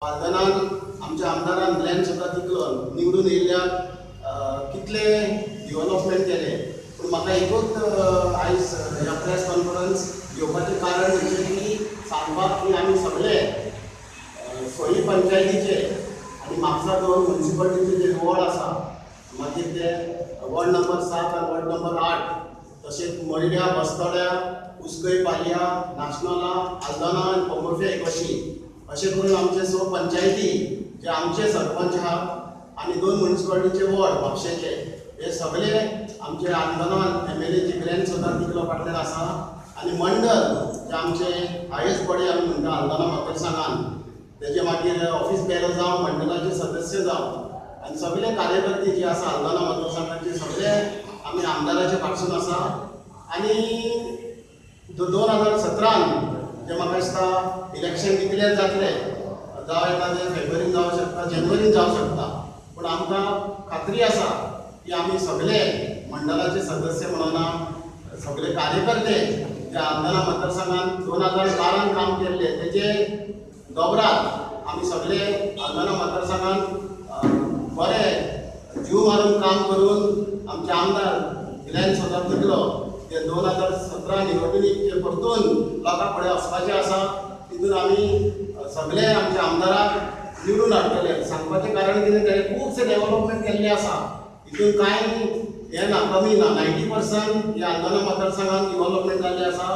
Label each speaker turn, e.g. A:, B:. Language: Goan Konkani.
A: आल्दनान आमच्या आमदारान ग्लॅन सुद्दां तितलो निवडून येयल्ल्याक कितले डिवलॉपमेंट केले. पूण म्हाका एकूच आयज ह्या प्रेस कॉन्फरन्स घेवपाचें कारण म्हणजे की सांगपाक की आमी सगळे सोयी पंचायतीचे आनी म्हापसा दोन म्युनिसिपालिटीचे जे वॉर्ड आसा, मागीर ते वॉर्ड नंबर 7 आनी वॉर्ड नंबर 8, तशेंच मयड्या, बस्तोड्या, उसकय, पालया, नाशनोला, आल्दना आनी पोंबुर्फे एकोशी अशें करून आमचे 6 पंचायती जे आमचे सरपंच आहात आनी 2 म्युनिसिपालिटीचे वॉर्ड म्हापशेचे, हे सगळे आमचे आल्दनान MLA Glenn सुद्दां तितलो फाटल्यान आसा. आनी मंडल जे आमचे हायस्ट बॉडी आमी म्हणटा आल्दना मतदारसंघान, तेजे मागीर ऑफिस बेरर जावं, मंडळाचे सदस्य जावं आनी सगळे कार्यकर्ते जे आसा आल्दना मतदारसंघाचे सगळे आमी आमदाराचे फाटसून आसा. आनी 2017 जे म्हाका दिसता इलेक्शन डिक्लेअर जातले, जावं येता ते फेब्रुवारीन जावं शकता, जानेवारीन जावं शकता, पूण आमकां खात्री आसा की आमी सगळे मंडळाचे सदस्य म्हणून सगळे कार्यकर्ते जे आल्दना मतदारसंघान 2012 काम केल्ले तेजे दोबरात आमी सगळे आल्दना मतदारसंघान बरे जीव मारून काम करून आमचे आमदार ग्लॅन सोदा तितलो ते 2017 निवडणुकीचे परतून लोकां फुडें वचपाचें आसा. तितून आमी सगळे आमच्या आमदाराक निवडून हाडटले. सांगपाचें कारण कितें, तेणें खुबशें डेवलॉपमेंट केल्लें आसा, तितून कांय हें ना, कमी ना. 90% हे आल्दना मतदारसंघान डिवलॉपमेंट जाल्लें आसा.